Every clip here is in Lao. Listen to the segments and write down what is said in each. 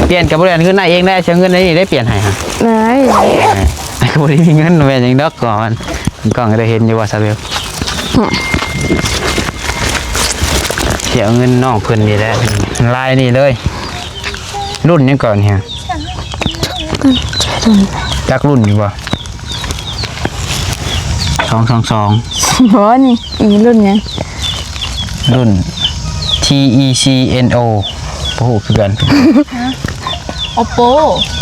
ປ່ຽນກໍບໍ່ໄດ້ ຄືນາຍເອງໄດ້ ຊິເອົາເງິນໃນນີ້ໄດ້ປ່ຽນໃຫ້ຫະ. ໄດ້ ກໍບໍ່ໄດ້ມີເງິນ ແມ່ນຫຍັງດອກ. ກໍມັນ ກ້ອງໄດ້ເຫັນຢູ່ວ່າຊາເບວ ຊິເອົາເງິນນ້ອງເພິ່ນນີ້ແຫຼະ ລາຍນີ້ເລີຍ. ລຸ້ນຫຍັງກ່ອນນີ້ ຈັກລຸ້ນຢູ່ບໍ່? ສອງສອງສອງ ບໍ່ ນີ້ ອີ່ລຸ້ນຫຍັງ? ລຸ້ນ ທີ ອີ ຊີ ເອັນ ໂອ ບໍ່ຮູ້ຄືກັນ. ໂອໂປ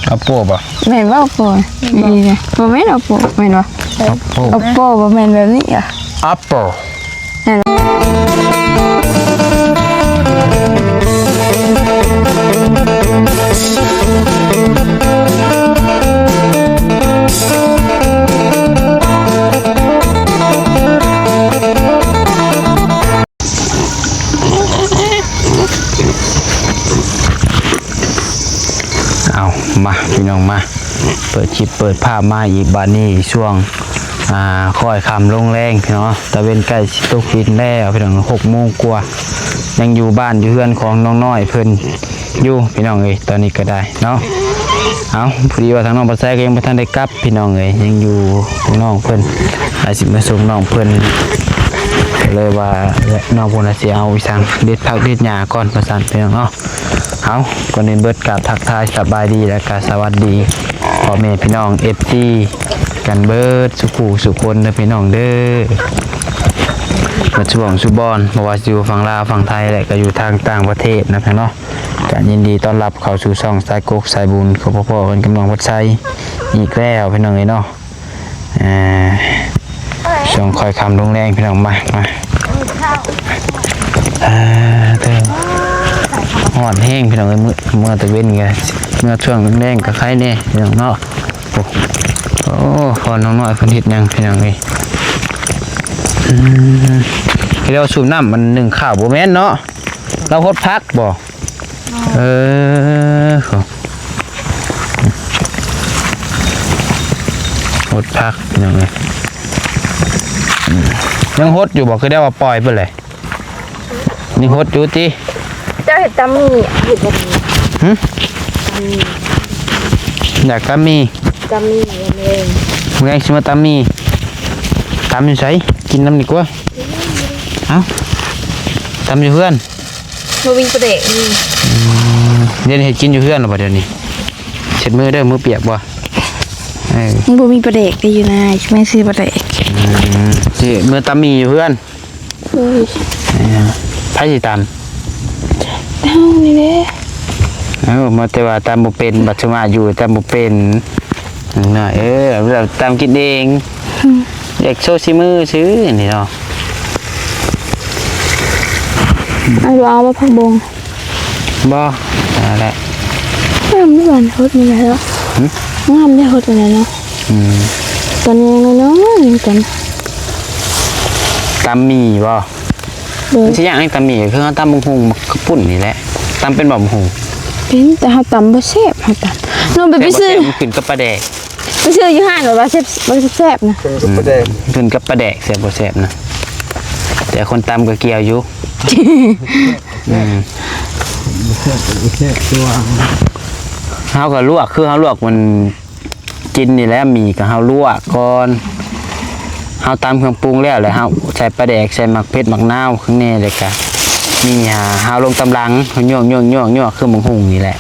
ໂອໂປບໍ່? ແມ່ນບໍ່ ໂອໂປ? ບໍ່ແມ່ນໂອໂປ ແມ່ນບໍ່? ໂອໂປ ໂອໂປບໍ່ແມ່ນແບບນີ້ອະ ໂອໂປ. ເອົາ ມາ ພີ່ນ້ອງ ມາ ເປີດຄລິບເປີດພາບມາອີກ ບາດນີ້ຊ່ວງ ອ່າ ຄ່ອຍຄ່ຳລົງແລງ ພີ່ນ້ອງເນາະ ຕາເວັນໃກ້ຊິຕົກດິນແລ້ວ ພີ່ນ້ອງ ຫົກໂມງກວ່າ ຍັງຢູ່ບ້ານຢູ່ເຮືອນຂອງນ້ອງນ້ອຍເພິ່ນຢູ່ ພີ່ນ້ອງເອີຍ ຕອນນີ້ກໍໄດ້ເນາະ. ເອົາ ພໍດີວ່າທາງນ້ອງປາໄຊກໍຍັງບໍ່ທັນໄດ້ກັບ ພີ່ນ້ອງເອີຍ ຍັງຢູ່ນ້ອງເພິ່ນ ອາດຊິມາສົ່ງນ້ອງເພິ່ນ ກໍເລີຍວ່ານ້ອງເພິ່ນອາດຊິເອົາອີ່ສັງເດັດຜັກເດັດຫຍ້າກ່ອນ ວ່າຊັ້ນ ພີ່ນ້ອງເນາະ. ເອົາ ກ່ອນອື່ນເບິດກາບທັກທາຍສະບາຍດີ ແລະກະສະຫວັດດີພໍ່ແມ່ພີ່ນ້ອງ ເອັຟຊີ ກັນເບິດສູ່ຜູ້ສູ່ຄົນເດີພີ່ນ້ອງເດີ ໝົດສູ່ໝ່ອງສູ່ບ່ອນ ບໍ່ວ່າຊິຢູ່ຝັ່ງລາວຝັ່ງໄທ ແລະກະຢູ່ທາງຕ່າງປະເທດນະພີ່ນ້ອງເນາະ. ກະຍິນດີຕ້ອນຮັບເຂົ້າສູ່ຊ່ອງສາຍກົກສາຍບຸນ ກໍພໍ້ກັນກັບນ້ອງວັດໄຊອີກແລ້ວພີ່ນ້ອງເອີຍເນາະ. ອ່າ ຊ່ວງຄ່ອຍຄ່ຳລົງແລງ ພີ່ນ້ອງ ມາ ມາ ອ່າ ເຕີ ຮ້ອນແຮງ ພີ່ນ້ອງເອີຍ ເມື່ອ ເມື່ອຕາເວັນກໍ ເມື່ອຊ່ວງແລງກໍໄຄແດ່ ພີ່ນ້ອງເນາະ. ໂອ້ ໂອ້ ພໍ່ນ້ອງນ້ອຍເພິ່ນເຮັດຫຍັງ ພີ່ນ້ອງເອີຍ? ອືມ ເຂົາເຈົ້າສູບນ້ຳ ມັນໜຶ້ງເຂົ້າບໍ່ແມ່ນເນາະ? ລາວຫົດຜັກບໍ່? ເອີ ຫົດຜັກ ພີ່ນ້ອງເອີຍ. ອືມ ຍັງຫົດຢູ່ບໍ່? ຄືໄດ້ວ່າປ່ອຍໄປເລີຍ. ຍັງຫົດຢູ່ຕິ? ເຈົ້າເຮັດຕຳໝີ່ ເຮັດແບບນີ້. ຫຶ? ຕຳໝີ່ ຢາກຕຳໝີ່? ຕຳໝີ່ ມື້ແລງ ມື້ແລງຊິມາຕຳໝີ່. ຕຳຢູ່ໃສ? ກິນນຳດີກວ່າ. ເອົ້າ ຕຳຢູ່ເຮືອນ. ບໍ່ມີປາແດກນີ້. ອືມ ດຽວນີ້ເຮັດກິນຢູ່ເຮືອນແລ້ວບໍ່ດຽວນີ້? ເຊັດມືເດີ ມືປຽກບໍ່? ເອີ ມັນບໍ່ມີປາແດກເດ້ຢູ່ນາ ແມ່ຊື້ປາແດກ. ອືມ ຊິເມືອຕຳໝີ່ຢູ່ເຮືອນ. ໂດຍ. ເອີ ໃຜຊິຕຳ? ເຮົານີ້ແຫຼະ. ເອົາ ມາແຕ່ວ່າຕຳບໍ່ເປັນ ບັດສະມາຢູ່ຕຳບໍ່ເປັນ. ນ້ອຍເອີຍ ຕຳກິນເອງ. ອືມ ຢາກໂຊສີມືຊື່ນີ້ເນາະ. ເອົາ ເອົາບໍ່ ຜັກບົງ? ບໍ່ ນັ້ນແຫຼະ ງາມເດ້ ຫົດນີ້ແຫຼະເນາະ. ຫຶ? ງາມເດ້ ຫົດນີ້ແຫຼະເນາະ. ອືມ ຕອນນີ້ນ້ອຍໆ ຕອນ ຕຳໝີ່ບໍ່? ໂດຍ. ມັນຊິຍາກຫຍັງຕຳໝີ່ ຄືເຮົາຕຳບັກຫຸ່ງ ບັກເຂົ້າປຸ້ນນີ້ແຫຼະ. ຕຳເປັນບໍ່ບັກຫຸ່ງ? ເປັນ ແຕ່ເຮົາຕຳບໍ່ແຊບ ເຮົາຕຳ ນ້ອງໄປ ໄປຊື້ ແຊບບໍ່ແຊບ ມັນຂຶ້ນກັບປາແດກ. ໄປຊື້ຢູ່ຮ້ານ ແບບວ່າແຊບ ບໍ່ແຊບນະ ຂຶ້ນກັບປາແດກ ຂຶ້ນກັບປາແດກ ແຊບບໍ່ແຊບນະ. ແຕ່ຄົນຕຳກໍກ່ຽວຢູ່. ອືມ ແຊບ ແຊບຕົວະ. ເຮົາກໍລວກ ຄືເຮົາລວກມັນ ກິນນີ້ແຫຼະ ໝີ່ກໍເຮົາລວກກ່ອນ ເຮົາຕຳເຄື່ອງປຸງແລ້ວ ແລ້ວເຮົາໃສ່ປາແດກ ໃສ່ໝາກເຜັດ ໝາກນາວຂ້າງໃນ ແລ້ວກະໝີ່ ເຮົາລົງຕາມຫຼັງ ເຮົາຍວກໆໆ ຄືບັກຫຸ່ງນີ້ແຫຼະ.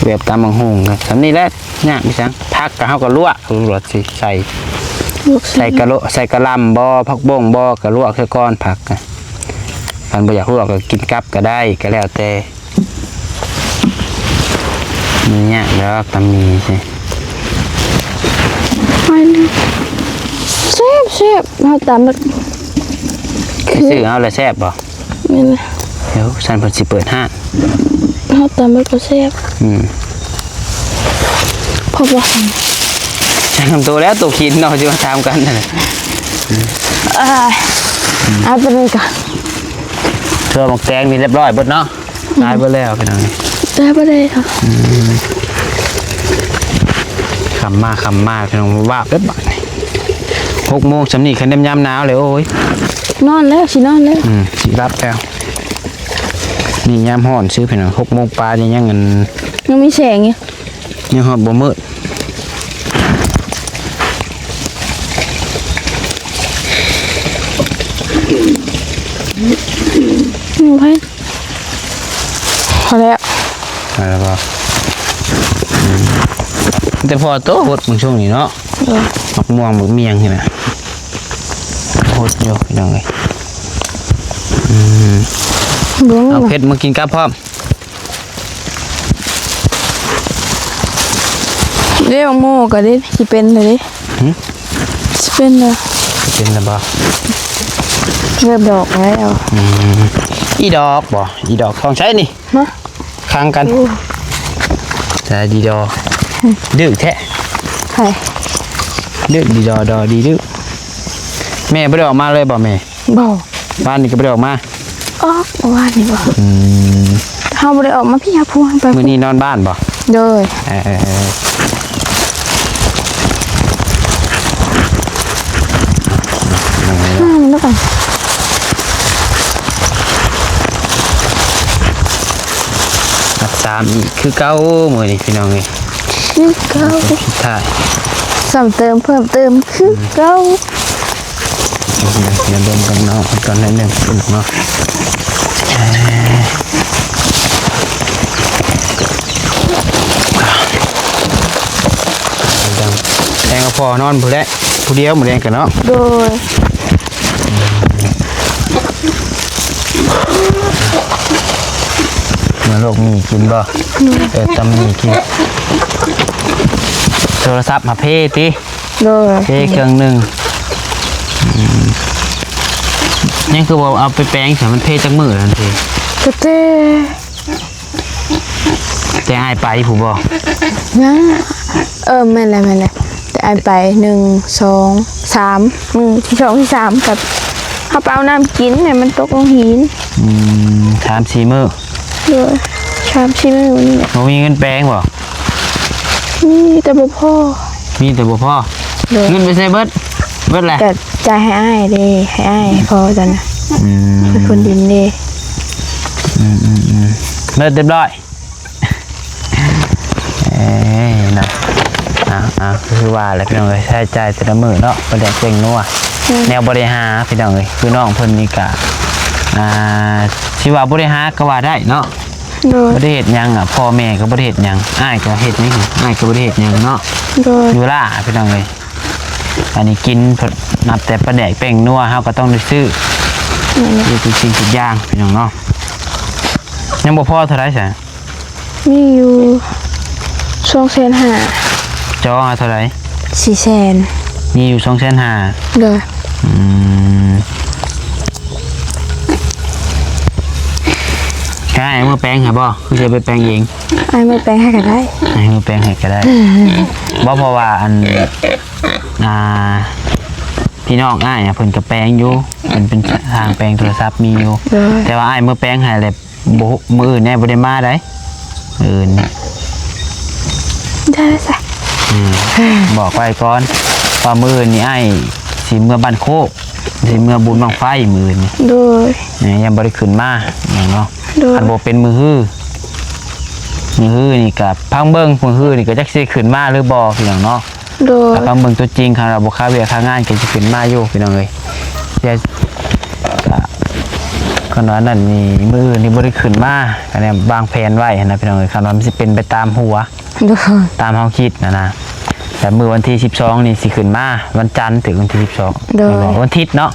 ແບບຕຳບັກຫຸ່ງກໍສ່ຳນີ້ແຫຼະ ຍາກອີ່ຫຍັງ. ຜັກກໍເຮົາກໍລວກ ລວກຊິໃສ່ ລວກໃສ່ ໃສ່ກະໂລ ໃສ່ກະຫຼ່ຳບໍ່ ຜັກບົ້ງບໍ່ ກໍລວກຊະກ່ອນ. ຜັກ ຄັນບໍ່ຢາກລວກກໍກິນກັບກໍໄດ້ ກໍແລ້ວແຕ່. ມັນຍາກດອກ ຕຳໝີ່ຊິ ແຊບໆ ເຮົາຕຳແບບ ໄປຊື້ເອົາແລ້ວແຊບບໍ່? ແມ່ນລະ. ດຽວຊັ້ນເພິ່ນຊິເປີດຮ້ານ ເຮົາຕຳແບບບໍ່ແຊບ. ອືມ ເພາະວ່າ ຊ່າງນຳໂຕແລ້ວ ໂຕກິນເນາະ ຊິມາຖາມກັນ. ເອີ ເອົາຕົວນີ້ກ່ອນ. ເຄືອໝາກແຕງນີ້ຮຽບຮ້ອຍເບິດເນາະ. ຕາຍເບິດແລ້ວພີ່ນ້ອງ ຕາຍເບິດແລ້ວ. ອືມ ຄ່ຳມາ ຄ່ຳມາ ພີ່ນ້ອງ ວາບເລີຍບາດນີ້ ຫົກໂມງສ່ຳນີ້ ຄັນຍາມໜາວເລີຍ ໂອ້ຍ ນອນແລ້ວ ຊິນອນແລ້ວ. ອືມ ຊິຫຼັບແລ້ວ. ນີ້ຍາມຮ້ອນຊື່ພີ່ນ້ອງ ຫົກໂມງປາຍ ຍັງອັນ ຍັງມີແສງຢູ່ ຍັງຮອດບໍ່ມືດ. ອືມ ພໍແລ້ວ ພໍແລ້ວບໍ່? ອືມ ແຕ່ພໍໂຕຫົດບາງຊ່ວງນີ້ເນາະ. ເອີ ໝາກມ່ວງໝາກມ່ຽງນີ້ນະ ຫົດຢູ່ພີ່ນ້ອງເອີຍ. ອືມ ເອົາເຜັດມາກິນກັບພ້ອມ. ເດ້ ໝາກໂມກໍເດ້ ຊິເປັນແລ້ວເດ້. ຫື? ຊິເປັນແລ້ວ ເປັນແລ້ວບໍ່? ເລີ່ມດອກແລ້ວ. ອືມ ອີດອກບໍ່? ອີດອກຂອງໃສນີ້? ຮະ? ຄັງກັນ. ໂອ້ ສະບາຍດີດອ. ດື້ແທ້. ໃຜ? ດື້ດີດອ ດອດີດື້. ແມ່ບໍ່ໄດ້ອອກມາເລີຍບໍ່ແມ່? ບໍ່. ວານນີ້ກໍບໍ່ໄດ້ອອກມາ? ອອກວານນີ້ບໍ່? ອືມ ເຮົາບໍ່ໄດ້ອອກມາພີ້ ເຮົາພວງໄປ. ມື້ນີ້ນອນບ້ານບໍ່? ໂດຍ. ເອີ ມາແລ້ວກັນ ນັບສາມອີກຄືເກົ່າມື້ນີ້ພີ່ນ້ອງເອີຍ. ຄືເກົ່າ ສຸດທ້າຍ ຊ້ຳເຕີມເພີ່ມເຕີມຄືເກົ່າ. ດຽວລົມກັບນ້ອງເພິ່ນກ່ອນໜ້ອຍໜຶ່ງເນາະ. ແຮງກໍພໍນອນພຸ້ນແຫຼະ ຜູ້ດຽວມື້ແລງກັນເນາະ. ໂດຍ. ມາລວກໝີ່ກິນບໍ່? ໂດຍ. ເອີ ຕຳໝີ່ກິນ. ໂທລະສັບຫາເພຕິ? ໂດຍ. ເພເຄື່ອງໜຶ່ງ. ອືມ ຍັງຄືບໍ່ເອົາໄປແປງຊະ? ມັນເພຈັກມື້ແລ້ວຫັ້ນຕິ? ກໍແຕ່ ແຕ່ອ້າຍໄປພຸ້ນບໍ່? ຍັງ. ເອີ ແມ່ນແຫຼະ ແມ່ນແຫຼະ ແຕ່ອ້າຍໄປ ໜຶ່ງ ສອງ ສາມ ມື້ທີສອງ ທີສາມ ກໍເຮົາໄປເອົານ້ຳກິນ ແລ້ວມັນຕົກລົງຫີນ. ອືມ ສາມສີ່ມື້. ໂດຍ. ສາມສີ່ມື້ນີ້ແຫຼະ. ບໍ່ມີເງິນແປງບໍ່? ມີແຕ່ບໍ່ພໍ. ມີແຕ່ບໍ່ພໍ. ໂດຍ. ເງິນໄປໃສເບິດ? ເບິດແຫຼະ. ກໍຈ່າຍໃຫ້ອ້າຍເດ້ ໃຫ້ອ້າຍພໍຕອນນັ້ນ. ອືມ ເປັນຄົນດິນເດ້. ອືມໆໆ ເບິດຮຽບຮ້ອຍ. ເອີຍເນາະ ເອົາໆ ຄືວ່າແຫຼະພີ່ນ້ອງເອີຍ ໃຊ້ຈ່າຍແຕ່ລະມື້ເນາະ ປາແດກແປ້ງນົວ ອືມ ແນວບໍ່ໄດ້ຫາພີ່ນ້ອງເອີຍ. ຄືນ້ອງເພິ່ນນີ້ກະ ອ່າ ຊິວ່າບໍ່ໄດ້ຫາກໍວ່າໄດ້ເນາະ. ໂດຍ. ບໍ່ໄດ້ເຮັດຫຍັງອະ ພໍ່ແມ່ກໍບໍ່ໄດ້ເຮັດຫຍັງ ອ້າຍກໍເຮັດຫຍັງ ອ້າຍກໍບໍ່ໄດ້ເຮັດຫຍັງເນາະ. ໂດຍ. ຢູ່ລາພີ່ນ້ອງເອີຍ ອັນນີ້ກິນ ນັບແຕ່ປາແດກແປ້ງນົວ ເຮົາກໍຕ້ອງໄດ້ຊື້ ແມ່ນ ຊື້ທຸກສິ່ງທຸກຢ່າງພີ່ນ້ອງເນາະ. ຍັງບໍ່ພໍເທົ່າໃດຊະ? ມີຢູ່ສອງແສນຫ້າ. ຈອງເທົ່າໃດ? ສີ່ແສນ. ມີຢູ່ສອງແສນຫ້າ. ໂດຍ. ອືມ ໃຫ້ອ້າຍເອົາມາແປງໃຫ້ບໍ່ ຫຼືຊິເອົາໄປແປງເອງ? ອ້າຍມາແປງໃຫ້ກໍໄດ້. ອ້າຍມາແປງໃຫ້ກໍໄດ້. ບໍ່ ເພາະວ່າອັນ ອ່າ ພີ່ນ້ອງອ້າຍເພິ່ນກໍແປງຢູ່ ເພິ່ນເປັນຊ່າງແປງໂທລະສັບມີຢູ່. ໂດຍ. ແຕ່ວ່າອ້າຍມາແປງໃຫ້ແລ້ວ ບໍ່ ມື້ອື່ນແນ່ບໍ່ໄດ້ມາໃດ໋ ມື້ອື່ນນີ້ ໄດ້ຊະ. ອືມ ບອກໄວ້ກ່ອນວ່າມື້ອື່ນນີ້ອ້າຍຊິເມືອບ້ານໂຄກ ຊິເມືອບຸນບັ້ງໄຟມື້ອື່ນນີ້. ໂດຍ. ຍັງບໍ່ໄດ້ຂຶ້ນມາຫຍັງເນາະ. ໂດຍ. ຄັນບໍ່ເປັນມື້ຮື ມື້ຮືນີ້ກະພັງເບິ່ງ ມື້ຮືນີ້ກະຈັກຊິຂຶ້ນມາຫຼືບໍ່ ພີ່ນ້ອງເນາະ. ໂດຍ. ຖ້າຟັງເບິ່ງຕົວຈິງ ຄັນວ່າບໍ່ຄາວຽກຄາງານກໍຊິຂຶ້ນມາຢູ່ພີ່ນ້ອງເອີຍ. ແຕ່ກະ ຄັນວ່ານັ້ນນີ້ ມື້ອື່ນນີ້ບໍ່ໄດ້ຂຶ້ນມາ ກະແນມວາງແຜນໄວ້ຫັ້ນນະພີ່ນ້ອງເອີຍ. ຄັນວ່າມັນຊິເປັນໄປຕາມຫົວ ໂດຍ ຕາມເຮົາຄິດຫັ້ນນະ ແຕ່ມື້ວັນທີສິບສອງນີ້ຊິຂຶ້ນມາ ວັນຈັນ ຖືກວັນທີສິບສອງ. ໂດຍ. ແມ່ນບໍ່? ວັນທິດເນາະ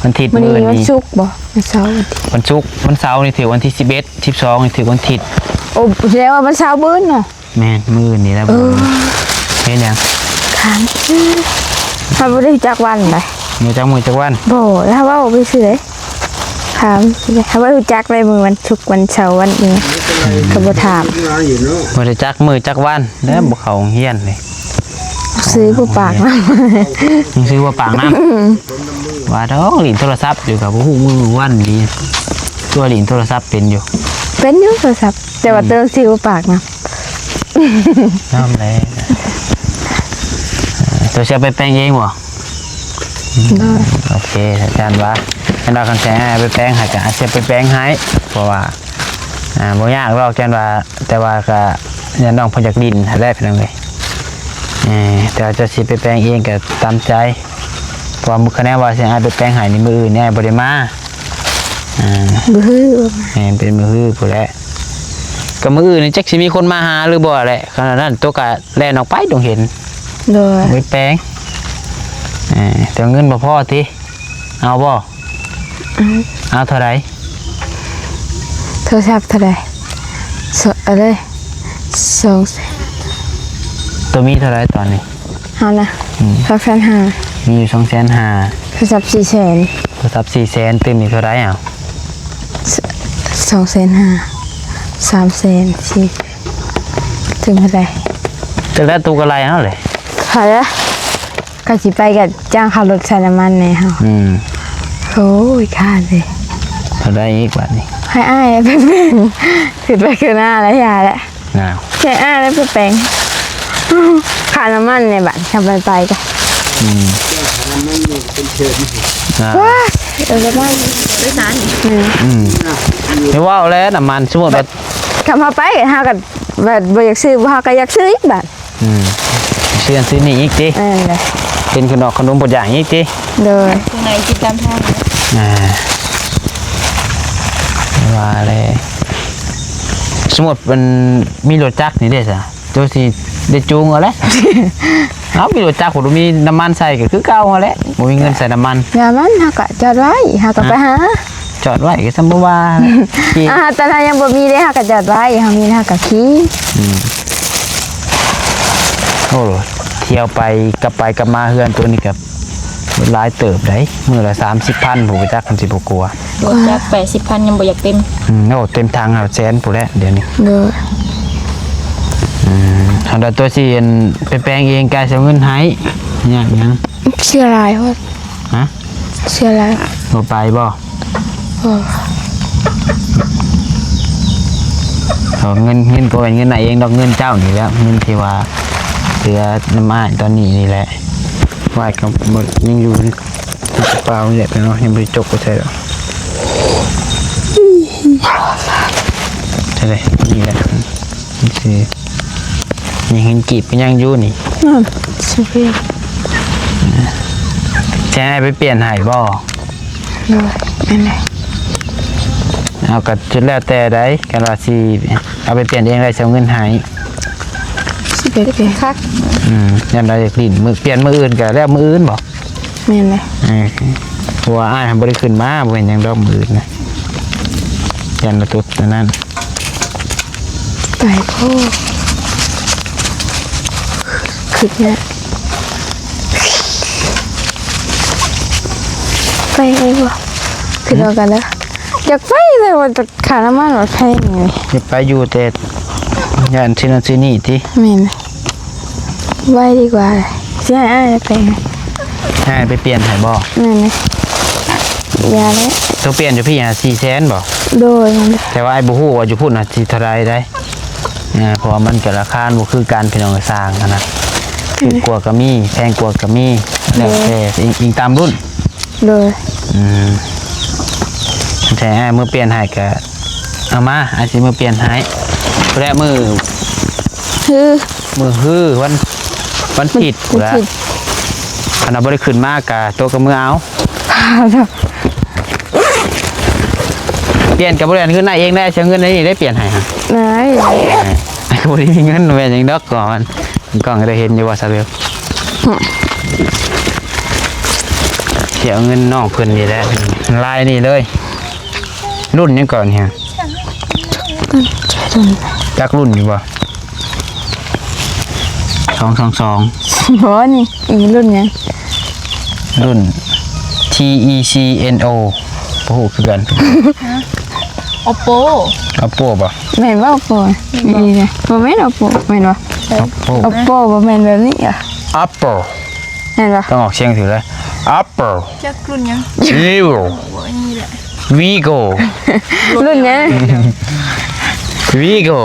ວັນທິດ. ມື້ນີ້ວັນສຸກບໍ່? ວັນເສົາ ວັນທິດ ວັນສຸກ ວັນເສົານີ້ຖືກວັນທີສິບເອັດ ສິບສອງນີ້ຖືກວັນທິດ. ໂອ້ ແສດງວ່າວັນເສົາມື້ອື່ນເນາະ. ແມ່ນ ມື້ນີ້ແຫຼະ. ເອີ ເຮັດຫຍັງ? ຖາມຊື່ ເຮົາບໍ່ໄດ້ຮູ້ຈັກວັນໃດ໋. ຮູ້ຈັກມື້ຈັກວັນ? ບໍ່ ເຮົາເວົ້າໄປຊື່ໃດ໋. ຖາມ ເຮົາບໍ່ຮູ້ຈັກໃດ໋ ມື້ວັນສຸກ ວັນເສົາ ວັນອີ່ຫຍັງ ອືມ ກໍບໍ່ຖາມ. ບໍ່ໄດ້ຈັກມື້ຈັກວັນແລ້ວ ອືມ ບໍ່ເຂົ້າໂຮງຮຽນເລີຍ. ໜັງສືບໍ່ປາກນຳ ໜັງສືບໍ່ປາກນຳ. ວ່າດອກ ຫຼິ້ນໂທລະສັບຢູ່ ກໍບໍ່ຮູ້ມື້ວັນດີ. ຕົວຫຼິ້ນໂທລະສັບເປັນຢູ່? ເປັນຢູ່ໂທລະສັບ ແຕ່ວ່າ ອືມ ຕົວໜັງສືບໍ່ປາກນຳ. ຍອມແລ້ວ ຕົວຊິເອົາໄປແປງເອງບໍ່? ໂດຍ. ໂອເຄ ອາຈານວ່າ ຄັນວ່າຄັນຊິໃຫ້ໄປແປງໃຫ້ ກໍອາດຊິໄປແປງໃຫ້ ເພາະວ່າ ອ່າ ບໍ່ຍາກດອກ ຈັ່ງວ່າ ແຕ່ວ່າກະຢ້ານນ້ອງເພິ່ນຢາກຫຼິ້ນຫັ້ນແຫຼະ ພີ່ນ້ອງເອີຍ. ເອີ ແຕ່ວ່າເຈົ້າຊິໄປແປງເອງກະຕາມໃຈ ເພາະວ່າມື້ ຄະແນນວ່າຊິໃຫ້ອ້າຍໄປແປງໃຫ້ນີ້ ມື້ອື່ນນີ້ອ້າຍບໍ່ໄດ້ມາ. ອ່າ ມື້ຮື ແມ່ນ ເປັນມື້ຮືພຸ້ນແຫຼະ. ກະມື້ອື່ນນີ້ຈັກຊິມີຄົນມາຫາຫຼືບໍ່ແຫຼະ. ຂະໜາດນັ້ນໂຕກະແລ່ນອອກໄປດົງເຫັນ ໂດຍ ໄປແປງ. ເອີ ແຕ່ເງິນບໍ່ພໍຕິ? ເອົາບໍ່? ເອົາ. ເອົາເທົ່າໃດ? ໂທລະສັບເທົ່າໃດ? ສ- ເອົາເລີຍ ສອງແສນ. ໂຕມີເທົ່າໃດຕອນນີ້? ເຮົານະ? ອືມ ສອງແສນຫ້າ. ມີຢູ່ສອງແສນຫ້າ. ໂທລະສັບສີ່ແສນ. ໂທລະສັບສີ່ແສນ. ຕື່ມອີກເທົ່າໃດເອົາ? ສ- ສອງແສນຫ້າ ສາມແສນ ສີ່ ຕື່ມເທົ່າໃດ? ຈັກແລ້ວ ຕູກະໄລ່ເອົາເລີຍ. ເທົ່າໃດ? ກະຊິໄປກະຈ້າງເຂົາລົດໃສ່ນ້ຳມັນແດ່ເຮົາ. ອືມ ໂອ້ຍ ຂ້າເດ. ເທົ່າໃດອີກບາດນີ້? ໃຫ້ອ້າຍໄປແປງ ຂຶ້ນໄປຄືໜ້າແລ້ວຢ່າແຫຼະ. ອ້າວ ໃຫ້ອ້າຍໄປແປງ ຄ່ານ້ຳມັນແດ່ບາດ ຄັນໄປໄປກະ. ອືມ ອ່າ ວ້າ ເອີ ປະມານ ໂດຍສານ. ອືມ ອືມ ແຕ່ເວົ້າແລ້ວນ້ຳມັນ ສົມມຸດວ່າ ຄັນເຮົາໄປ ເຮົາກະແບບບໍ່ຢາກຊື້ ເຮົາກະຢາກຊື້ອີກບາດ. ອືມ ຊື້ນັ້ນຊື້ນີ້ອີກຕິ? ເອີ ເປັນຂະໜອກຂະໜົມບໍ່ຢ່າງອີກຕິ? ໂດຍ ຂ້າງໃນກິນຕາມທາງ. ອ່າ ວ່າແລ້ວ ສົມມຸດມັນມີລົດຈັກນີ້ເດ້ຊະ ໂຕຊິໄດ້ຈູງເອົາແຫຼະ. ເອົາ ມີລົດຈັກ ບໍ່ມີນ້ຳມັນໃສ່ກະຄືເກົ່າຫັ້ນແຫຼະ ບໍ່ມີເງິນໃສ່ນ້ຳມັນ. ຢ່າມັນ ເຮົາກະຈອດໄວ້ ເຮົາກະໄປຫາ. ຈອດໄວ້ກະສ່ຳບໍ່ວ່າ. ອ່າ ຕອນເຮົາຍັງບໍ່ມີເດ້ ເຮົາກະຈອດໄວ້ ເຮົາມີເຮົາກະຂີ່. ອືມ ໂອ້ ທ່ຽວໄປກັບໄປກັບມາເຮືອນໂຕນີ້ກະຫຼາຍເຕີບໃດ໋ ມື້ລະສາມສິບພັນ ຜູ້ໄປຈັກມັນຊິບໍ່ກວ່າ. ລົດຈັກແປດສິບພັນຍັງບໍ່ຢາກເຕັມ. ອືມ ໂອ້ ເຕັມຖັງຫ້າແສນພຸ້ນແຫຼະດຽວນີ້. ໂດຍ ອືມ ເຮົາໄດ້ໂຕຊິໄປແປງເອງ ກາຍເສຍເງິນໃຫ້ ຍາກຫຍັງ? ເສຍຫຼາຍໂພດ. ຮະ? ເສຍຫຼາຍ. ບໍ່ໄປບໍ່? ບໍ່. ເອົາເງິນ ເງິນບໍ່ແມ່ນເງິນອ້າຍເອງດອກ ເງິນເຈົ້ານີ້ແຫຼະ ເງິນທີ່ວ່າເຫຼືອນຳອ້າຍຕອນນີ້ນີ້ແຫຼະ ໄວ້ກະຍັງຢູ່ໃນກະເປົານີ້ແຫຼະເນາະ ຍັງບໍ່ໄດ້ຈົກໄປໃສດອກ. ເທົ່າໃດ? ນີ້ແຫຼະ. ນີ້ຄື ນີ້ເງິນກີບກະຍັງຢູ່ນີ້. ນັ້ນ ຊິປ່ຽນ ຈະໃຫ້ໄປປ່ຽນໃຫ້ບໍ່? ໂດຍ ແມ່ນແຫຼະ. ເອົາ ກະສຸດແລ້ວແຕ່ໃດ ຄັນວ່າຊິເອົາໄປປ່ຽນເອງໄດ້ ຊິເອົາເງິນໃຫ້. ຊິໄປປ່ຽນຄັກ. ອືມ ຍາມໃດຢາກຫຼິ້ນ ມື້ ປ່ຽນມື້ອື່ນກະແລ້ວ ມື້ອື່ນບໍ່? ແມ່ນແຫຼະ. ເອີ ເພາະວ່າອ້າຍຫັ້ນບໍ່ໄດ້ຂຶ້ນມາ ບໍ່ເປັນຫຍັງດອກມື້ອື່ນນະ ຢ້ານລະຕົກອັນນັ້ນ. ໄປໂພດ ຄຶດຍາກ ໄປເລີຍບໍ່? ຄຶດອອກກັນເດີ. ຢາກໄປ ແຕ່ວ່າຄ່ານ້ຳມັນມັນແພງເລີຍ. ຢາກໄປຢູ່ ແຕ່ຢ້ານຊື້ນັ້ນຊື້ນີ້ຕິ? ແມ່ນ. ໄວ້ດີກວ່າ ຊິໃຫ້ອ້າຍໄປ ໃຫ້ອ້າຍໄປປ່ຽນໃຫ້ບໍ່? ແມ່ນແຫຼະ. ຢ່າແຫຼະ. ໂຕປ່ຽນຢູ່ພີ້ຫັ້ນສີ່ແສນບໍ່? ໂດຍ ແມ່ນແຫຼະ. ແຕ່ວ່າອ້າຍບໍ່ຮູ້ວ່າຢູ່ພຸ້ນນະຊິເທົ່າໃດໃດ໋ ເພາະວ່າມັນກະລາຄາບໍ່ຄືກັນ ພີ່ນ້ອງ ຊ່າງຫັ້ນນະ. ຖືກກວ່າກະມີ ແພງກວ່າກະມີ ແລ້ວແຕ່ ໂດຍ ອີງ ອີງຕາມລຸ້ນ. ໂດຍ. ອືມ ແຕ່ອ້າຍມື້ປ່ຽນໃຫ້ກະເອົາມາ ອ້າຍຊິມື້ປ່ຽນໃຫ້. ແລະມື້ ຮື ມື້ຮື ວັນ ວັນທິດ ວັນທິດ ພຸ້ນລະ. ຄັນວ່າບໍ່ໄດ້ຂຶ້ນມາກະໂຕກະມື້ເອົາ. ປ່ຽນກະບໍ່ໄດ້ເງິນອ້າຍເອງໄດ໋ ຊິເອົາເງິນໃນນີ້ໄດ້ປ່ຽນໃຫ້ຫະ. ນາຍ ກະບໍ່ໄດ້ມີເງິນ ແມ່ນຫຍັງດອກ. ກ່ອນ ກ້ອງໄດ້ເຫັນຢູ່ບໍ່ ສາວເບວ? ຫຶ ຊິເອົາເງິນນ້ອງເພິ່ນນີ້ແຫຼະ ລາຍນີ້ເລີຍ. ລຸ້ນຫຍັງກ່ອນນີ້? ຈັກລຸ້ນຢູ່ບໍ່? ສອງສອງສອງ. ບໍ່ ນີ້ ອີລຸ້ນຫຍັງ? ລຸ້ນ ທີ ອີ ຊີ ເອັນ ໂອ ບໍ່ຮູ້ຄືກັນ. ໂອໂປ ໂອໂປບໍ່? ແມ່ນບໍ່ ໂອໂປ? ແມ່ນບໍ່? ນີ້ນະ ບໍ່ແມ່ນໂອໂປ ແມ່ນບໍ່? ໂອໂປ ໂອໂປ ບໍ່ແມ່ນແບບນີ້ອະ. ໂອໂປ ແມ່ນບໍ່? ຕ້ອງອອກສຽງຖືກເລີຍ ໂອໂປ. ຈັກລຸ້ນຫຍັງ? ວີໂກ້ ວີໂກ້ ລຸ້ນຫຍັງ? ວີໂກ້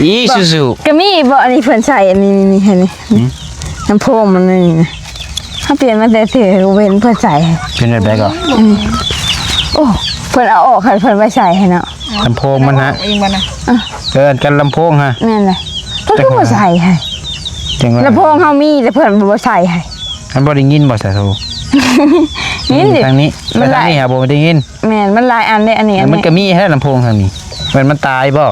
ອີຊູຊູ ກະມີບໍ່? ອັນນີ້ເພິ່ນໃສ່ ອັນນີ້ ນີ້ ນີ້ ເຫັນນີ້ ຫຶ ລຳໂພງມັນນີ້ນະ ເຮົາປ່ຽນມາແຕ່ເທື່ອເຫັນເພິ່ນໃສ່. ເປັນແບບໃດກໍ? ອັນນີ້ ໂອ້ ເພິ່ນເອົາອອກ ເພິ່ນໄວ້ໃສ່ໃຫ້ເນາະ. ລຳໂພງມັນຫະ ເອງບໍ່ນະ? ເອີ ອັນກັນລຳໂພງຫະ ແມ່ນແຫຼະ. ເພິ່ນຄືບໍ່ໃສ່ໃຫ້? ຈັ່ງວ່າ ລຳໂພງເຮົາມີ ແຕ່ເພິ່ນບໍ່ໃສ່ໃຫ້. ມັນບໍ່ໄດ້ຍິນບໍ່ສາໂທ? ຍິນ ທາງນີ້ ມັນ ທາງນີ້ຫາບໍ່ໄດ້ຍິນ. ແມ່ນ ມັນຫຼາຍອັນເດ້ ອັນນີ້ ເອີ ອັນນີ້ ມັນກໍມີແທ້ລຳໂພງທາງນີ້. ແມ່ນມັນຕາຍບໍ່?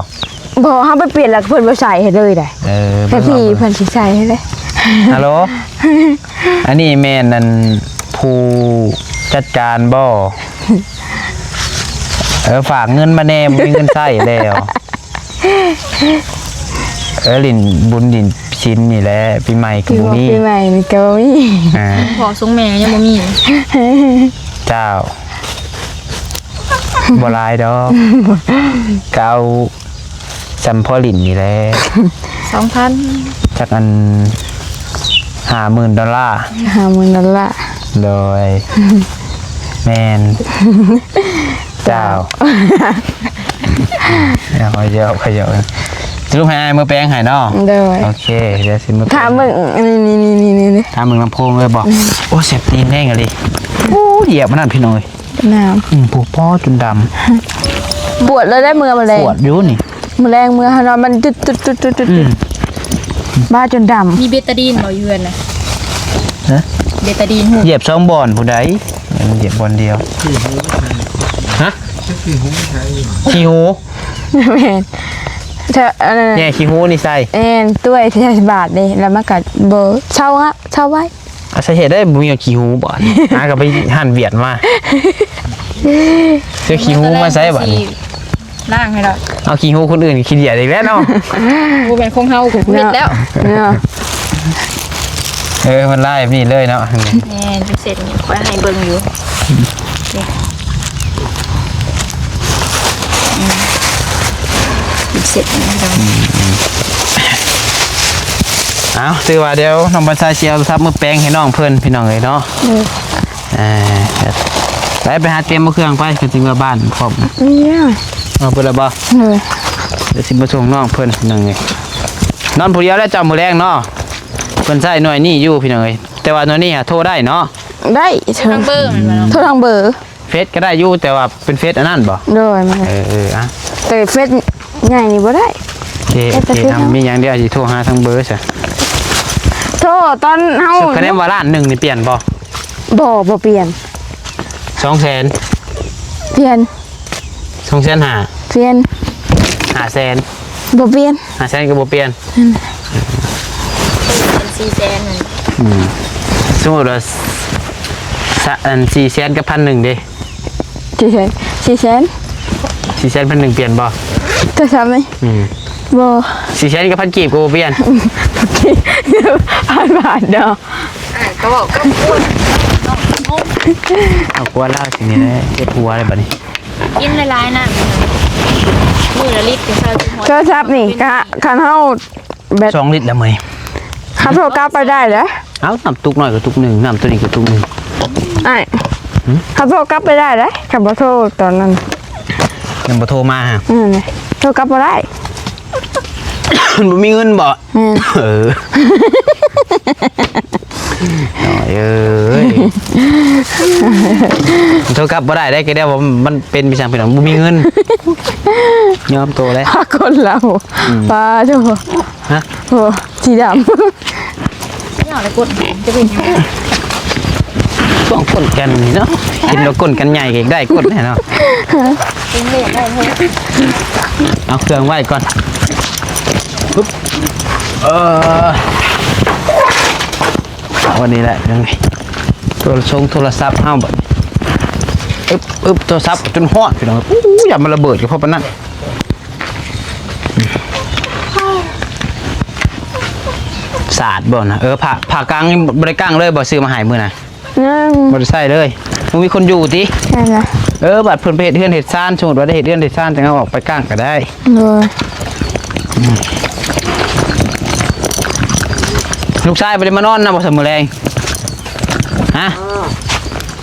ບໍ່ ເຮົາໄປປ່ຽນແລ້ວເພິ່ນບໍ່ໃສ່ໃຫ້ເລີຍໄດ໋. ເອີ ແຕ່ທີ່ເພິ່ນຊິໃສ່ໃຫ້ເດ້. ຮັລໂຫຼ ອັນນີ້ແມ່ນອັນຜູ້ຈັດການບໍ່? ເອີ ຝາກເງິນມາແດ່ ບໍ່ມີເງິນໃຊ້ແລ້ວ. ເອີ ຫຼິ້ນບຸນຫຼິ້ນສິນນີ້ແຫຼະ ປີໃໝ່ກໍບໍ່ມີ ປີໃໝ່ນີ້ກໍບໍ່ມີ. ອ່າ ພໍ່ສົ່ງແມ່ຍັງບໍ່ມີເຈົ້າ. ບໍ່ຫຼາຍດອກ ກໍເອົາສ່ຳພໍຫຼິ້ນນີ້ແຫຼະ. ສອງພັນ ຈັກອັນ ຫ້າໝື່ນດອນລາ. ຫ້າໝື່ນດອນລາ. ໂດຍ ແມ່ນ ເຈົ້າ. ເອົາ ຂ້ອຍຢອກ ຂ້ອຍຢອກ. ສະຫຼຸບໃຫ້ອ້າຍເມືອແປງໃຫ້ເນາະ. ໂດຍ ໂອເຄ ດຽວຊິເມືອແປງ. ຖາມເບິ່ງ ນີ້ໆໆໆ ຖາມເບິ່ງລຳໂພງເລີຍບໍ່? ອືມ ໂອ້ ແສບຕີນແຮງອີ່ຫຼີ. ໂອ້ ຢຽບມັນນັ້ນພີ່ນ້ອງເອີຍ ນ້ຳ ອືມ ຜູ້ພໍຈົນດຳ. ປວດແລ້ວໄດ໋ ເມືອມື້ແລງ ປວດຢູ່ນີ້. ມື້ແລງເມືອຫານອນມັນຕຶດໆໆໆ ອືມ ບ້າຈົນດຳ. ມີເບຕາດີນບໍ່ຢູ່ເຮືອນນະ? ຮະ? ເບຕາດີນຫູ ຢຽບສອງບ່ອນຜູ້ໃດ? ມັນຢຽບບ່ອນດຽວ. ຮະ? ຂີ້ຫູ. ແມ່ນ ເທ- ອັນນັ້ນ ແຍ່ຂີ້ຫູນີ້ໃສ່. ແມ່ນ ຕ້ວຍທີ່ໃສ່ບາດເດ້ ແລ້ວມັນກໍບໍ່ເຊົາ ເຊົາໄວ. ອາ ສາເຫດໃດບໍ່ມີຂີ້ຫູບໍ? ຫາກໍໄປຮ້ານຫວຽດມາ. ຊື້ຂີ້ຫູມາໃສ່ບາດນີ້ ລ້າງໃຫ້ດອກ. ເອົາຂີ້ຫູຄົນອື່ນຂີ້ດຽດອີກແລ້ວເນາະ. ບໍ່ແມ່ນຂອງເຮົາກໍເຮັດແລ້ວເນາະ. ເອີ ມັນລາຍແບບນີ້ເລີຍເນາະ. ແມ່ນ ເປັນເສັ້ນນີ້ ຂ້ອຍໃຫ້ເບິ່ງຢູ່. ນີ້ ອືມ ເປັນເສັ້ນນີ້ພີ່ນ້ອງ. ອືມ ເອົາ ຖືວ່າດຽວນ້ອງບັນຊາຊິເອົາໂທລະສັບມືແປງໃຫ້ນ້ອງເພິ່ນ ພີ່ນ້ອງເອີຍເນາະ. ເອີ ອ່າ ໄປ ໄປຫາຕຽມເອົາເຄື່ອງໄປ ຄັນຊິເມືອບ້ານພ້ອມ. ເອົາເບິດແລ້ວບໍ່? ເອີ ດຽວຊິມາສົ່ງນ້ອງເພິ່ນ ພີ່ນ້ອງເອີຍ. ນອນຜູ້ດຽວແລ້ວເຈົ້າ ມື້ແລງເນາະ. ເພິ່ນໃຊ້ໜ່ວຍນີ້ຢູ່ ພີ່ນ້ອງເອີຍ ແຕ່ວ່າໜ່ວຍນີ້ຫາໂທໄດ້ເນາະ. ໄດ້ ໂທທາງເບີແມ່ນບໍ່? ໂທທາງເບີ ເຟສກໍໄດ້ຢູ່ ແຕ່ວ່າເປັນເຟສອັນນັ້ນບໍ່? ໂດຍ ແມ່ນ. ເອີ ເອີ ອ່ະ ແຕ່ເຟສໃຫຍ່ນີ້ບໍ່ໄດ້. ເອີ ເອີ ເອີ ມີຫຍັງດຽວຊິໂທຫາທາງເບີຊະ. ໂທຕອນເຮົາ ຄັນແມ່ນວ່າລ້ານໜຶ່ງນີ້ປ່ຽນບໍ່? ບໍ່ ບໍ່ປ່ຽນ. ສອງແສນ ປ່ຽນ. ສອງແສນຫ້າ ປ່ຽນ. ຫ້າແສນ ບໍ່ປ່ຽນ. ຫ້າແສນກໍບໍ່ປ່ຽນ. ອືມ ເປັນສີ່ແສນນັ້ນ. ອືມ ສົມມຸດວ່າ ສະ ອັນ ສີ່ແສນກັບພັນໜຶ່ງເດ້. ສີ່ແສນ ສີ່ແສນ ສີ່ແສນ ພັນໜຶ່ງ ປ່ຽນບໍ່? ໂທລະສັບນີ້? ອືມ ບໍ່. ສີ່ແສນກັບພັນກີບກໍບໍ່ປ່ຽນ. ພັນບາດເນາະ. ອ່າ ກໍເວົ້າກັບຄົນ ເອົາຄົວລາວຊິນີ້ແຫຼະ ເຈັບຫົວເລີຍບັດນີ້. ກິນຫຼາຍໆນ້ຳ ມື້ລະລິດກໍເຊົາ. ໂທລະສັບນີ້ກະ ຄັນເຮົາແບັດ ສອງລິດລະເມຍ ຄັນໂທກັບໄປໄດ້ເດ້. ເອົ້າ ນ້ຳຕຸກນ້ອຍກໍຕຸກໜຶ່ງ ນ້ຳໂຕນີ້ກໍຕຸກໜຶ່ງ. ອ້າຍ ຫືມ ຄັນໂທກັບໄປໄດ້ເດ້ ຄັນບໍ່ໂທຕອນນັ້ນ ຍັງບໍ່ໂທມາຫະ. ອືມ ໂທກັບບໍ່ໄດ້ ມັນບໍ່ມີເງິນບໍ່? ແມ່ນ. ເອີ ນ້ອຍເອີຍ ໂທກັບບໍ່ໄດ້ໄດ໋ ກໍໄດ້ວ່າມັນເປັນໄປຊັ້ນພີ່ນ້ອງ ບໍ່ມີເງິນ ຍອມໂຕແລ້ວ ພາຄົນລາວ. ອືມ ປາໂທ ຮະ ໂອ້ ສີດຳ ເອົາແລ້ວກົດ ຈະເປັນຫຍັງ ຕ້ອງກົດກັນນີ້ເນາະ ເຫັນວ່າກົດກັນໃຫຍ່ກໍຢາກໄດ້ກົດແນ່ເນາະ. ເອົາເຄື່ອງໄວ້ກ່ອນ ປຶບ ເອີ ເອົາອັນນີ້ແຫຼະ ໂທລະສົງໂທລະສັບເຮົາບັດນີ້ ອຶບ ອຶບ ໂທລະສັບຈົນຮ້ອນ ພີ່ນ້ອງ. ອູ້ ຢ້ານມັນລະເບີດກໍພໍປານນັ້ນ. ສາດບໍ່ນະ? ເອີ ຜ້າ ຜ້າກາງນີ້ບໍ່ໄດ້ກາງເລີຍບໍ່? ຊື້ມາໃຫ້ມື້ນະ ຍັງ ບໍ່ໄດ້ໃສ່ເລີຍ. ບໍ່ມີຄົນຢູ່ຕິ? ແມ່ນລະ. ເອີ ບັດເພິ່ນໄປເຮັດເຮືອນເຮັດຊານ ສົມມຸດວ່າໄດ້ເຮັດເຮືອນເຮັດຊານ ຈັ່ງເອົາອອກໄປກາງກໍໄດ້. ໂດຍ. ອືມ ລູກຊາຍບໍ່ໄດ້ມານອນນຳບໍ່ ຊະມື້ແລງ? ຮະ?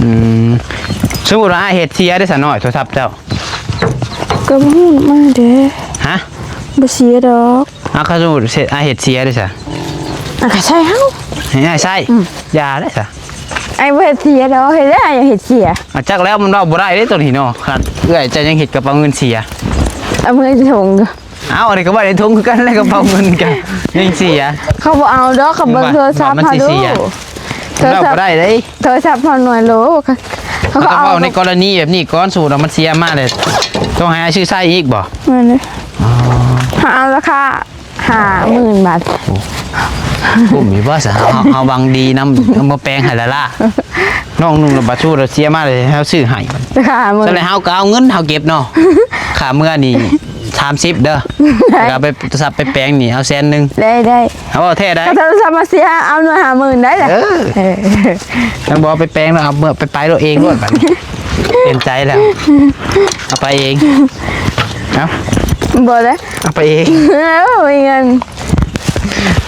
ອືມ ສົມມຸດວ່າອ້າຍເຮັດເສຍເດ້ ສາວນ້ອຍ ໂທລະສັບເຈົ້າ? ກໍບໍ່ຮູ້ນຳເດ້. ຮະ? ບໍ່ເສຍດອກ. ເອົາ ຄັນສົມມຸດເສຍ ອ້າຍເຮັດເສຍເດ້ຊະ? ອ່ະ ກໍໃຊ້ເຮົາ ໃຫ້ອ້າຍໃຊ້. ອືມ ຢ່າເດ້ຊະ. ອ້າຍບໍ່ເຮັດເສຍດອກ. ເຮັດແລ້ວອ້າຍຍັງເຮັດເສຍ. ອ່ະ ຈັກແລ້ວ ມັນເວົ້າບໍ່ໄດ້ເດ້ໂຕນີ້ເນາະ. ຂະໜາດເອື້ອຍເຈົ້າຍັງເຮັດກະເປົາເງິນເສຍ. ເອົາເມືອໃນຖົງຢູ່. ເອົ້າ ອັນນີ້ກໍໄວ້ໃນຖົງຄືກັນ ແລ້ວກະເປົາເງິນກະຍັງເສຍ. ເຂົາບໍ່ເອົາດອກ ເຂົາເບິ່ງໂທລະສັບເຮົາດູ. ໂທລະສັບບໍ່ໄດ້ເດ້ ໂທລະສັບເຮົາໜ່ວຍໂລ ເຂົາກໍເອົາ. ໃນກໍລະນີແບບນີ້ກ່ອນ ສົມມຸດວ່າມັນເສຍມາແລ້ວ ຕ້ອງໃຫ້ອ້າຍຊື້ໃຊ້ອີກບໍ່? ແມ່ນເດ້. ອໍ ເຮົາເອົາລາຄາ ຫ້າໝື່ນບາດ. ຄຸ້ມຢູ່ບໍ່ຊະ? ເຮົາ ເຮົາຫວັງດີນຳ ເອົາມາແປງໃຫ້ລະລາ ນ້ອງນຸ່ງລະບາດຊູລະເສຍມາເລີຍ ເຮົາຊື້ໃຫ້. ລາຄາຫ້າໝື່ນ ຊັ້ນແລ້ວເຮົາກໍເອົາເງິນເຮົາເກັບເນາະ ຄ່າເມືອນີ້ສາມສິບເດີ ແລ້ວກໍໄປ ໂທລະສັບໄປແປງນີ້ເອົາແສນໜຶ່ງ. ໄດ້ ໄດ້ ເອົາ ເວົ້າແທ້ໄດ໋. ໂທລະສັບມາເສຍ ເອົາໜ່ວຍຫ້າໝື່ນໄດ້ລະ. ເອີ ຍັງບໍ່ໄປແປງເນາະ ເອົາເມືອໄປ ໄປໂລດເອງໂລດບາດນີ້. ປ່ຽນໃຈແລ້ວ ເອົາໄປເອງ. ເອົ້າ ບໍ່ເດ້ ເອົາໄປເອງ. ເອີ ມີເງິນ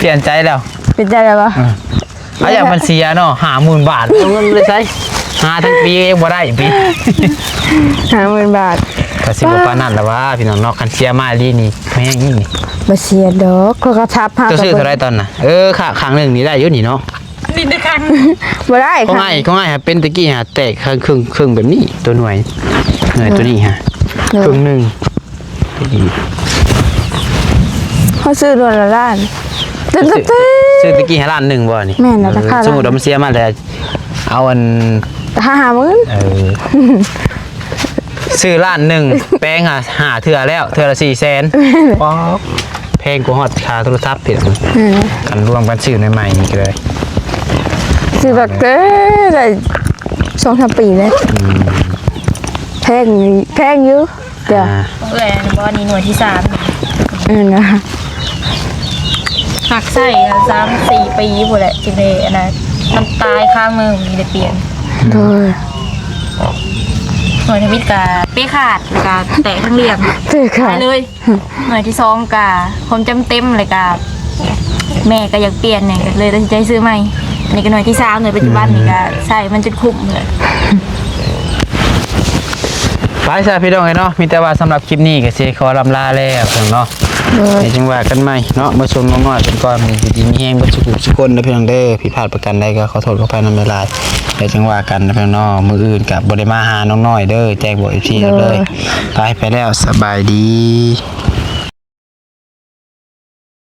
ປ່ຽນໃຈແລ້ວ. ປ່ຽນໃຈແລ້ວບໍ່? ເອີ ເອົາ ຢ້ານມັນເສຍເນາະ ຫ້າໝື່ນບາດ ເອົາເງິນໄປໃສ? ຫາທັງປີຍັງບໍ່ໄດ້ປີ ຫ້າໝື່ນບາດ ກໍຊິບໍ່ປານນັ້ນລະຫວາ ພີ່ນ້ອງເນາະ. ຄັນເສຍມາອີ່ຫຼີນີ້ແພງນີ້. ບໍ່ເສຍດອກ ເຂົາກໍທັບຫາ. ເຈົ້າຊື້ເທົ່າໃດຕອນນະ? ເອີ ຂ້າງ ຂ້າງໜຶ່ງນີ້ໄດ້ຢູ່ນີ້ເນາະ. ນີ້ໄດ້ຂ້າງ ບໍ່ໄດ້ ຂອງອ້າຍ ຂອງອ້າຍຫາເປັນຕະກີ້ຫາແຕກເຄິ່ງ ເຄິ່ງແບບນີ້ ຕົວໜ່ວຍ ໜ່ວຍຕົວນີ້ຫາ ເອີ ເຄິ່ງໜຶ່ງ. ເຮົາຊື້ໜ່ວຍລະລ້ານ ຊື້ ຊື້ຕະກີ້ໃຫ້ລ້ານໜຶ່ງບໍ່ນີ້? ແມ່ນແລ້ວ ລາຄາ ສົມມຸດວ່າມັນເສຍມາແລ້ວ ເອົາອັນ ຫ້າ ຫ້າໝື່ນ. ເອີ ຊື້ລ້ານໜຶ່ງ ແປງຫາ ຫ້າເທື່ອແລ້ວ ເທື່ອລະສີ່ແສນ. ປ໊ອບ ແພງກວ່າຮອດຄ່າໂທລະສັບອີກ. ອືມ ຄັນລວມກັນຊື້ໃໝ່ໆນີ້ກໍໄດ້ ຊື້ບັກເຕີໄດ້ສອງສາມປີແລ້ວ. ອືມ ແພງ ແພງຢູ່. ເອີ ເອື້ອຍອັນບໍ່ ນີ້ໜ່ວຍທີສາມ. ເອີນະ ຮັກໃຊ້ສາມສີ່ປີພຸ້ນແຫຼະ ຈຶ່ງໄດ້ອັນນັ້ນ ມັນຕາຍຄາມື ມີໄດ້ປ່ຽນ. ໂດຍ ໜ່ວຍທຳອິດກະເປຂາດ ແລ້ວກະແຕກທັງລ່ຽງ ເປຂາດເລີຍ. ໜ່ວຍທີສອງກະຄວາມຈຳເຕັມ ແລ້ວກະແມ່ກະຢາກປ່ຽນ ແມ່ກະເລີຍຕັດສິນໃຈຊື້ໃໝ່. ອັນນີ້ກະໜ່ວຍທີສາມ ໜ່ວຍປັດຈຸບັນນີ້ກະໃຊ້ມັນຈົນຄຸ້ມເລີຍ. ໄປຊະພີ່ນ້ອງເອີຍເນາະ ມີແຕ່ວ່າສຳລັບຄລິບນີ້ກໍຊິຂໍລ່ຳລາແລ້ວເນາະ. ໂດຍ ດຽວຈັ່ງວ່າກັນໃໝ່ເນາະ ມາສົ່ງນ້ອງນ້ອຍເພິ່ນກ່ອນ ຢູ່ດີມີແຮງເບິດສູ່ຜູ້ສູ່ຄົນເດີພີ່ນ້ອງເດີ. ຜິດພາດປະການໃດກໍຂໍໂທດຂໍອະໄພນຳຫຼາຍໆ ດຽວຈັ່ງວ່າກັນເນາະພີ່ນ້ອງເນາະ. ມື້ອື່ນກໍບໍ່ໄດ້ມາຫານ້ອງນ້ອຍເດີ ແຈ້ງບອກເອັຟຊີເລີຍ. ໂດຍ ໄປ ໄປແລ້ວ ສະບາຍດີ.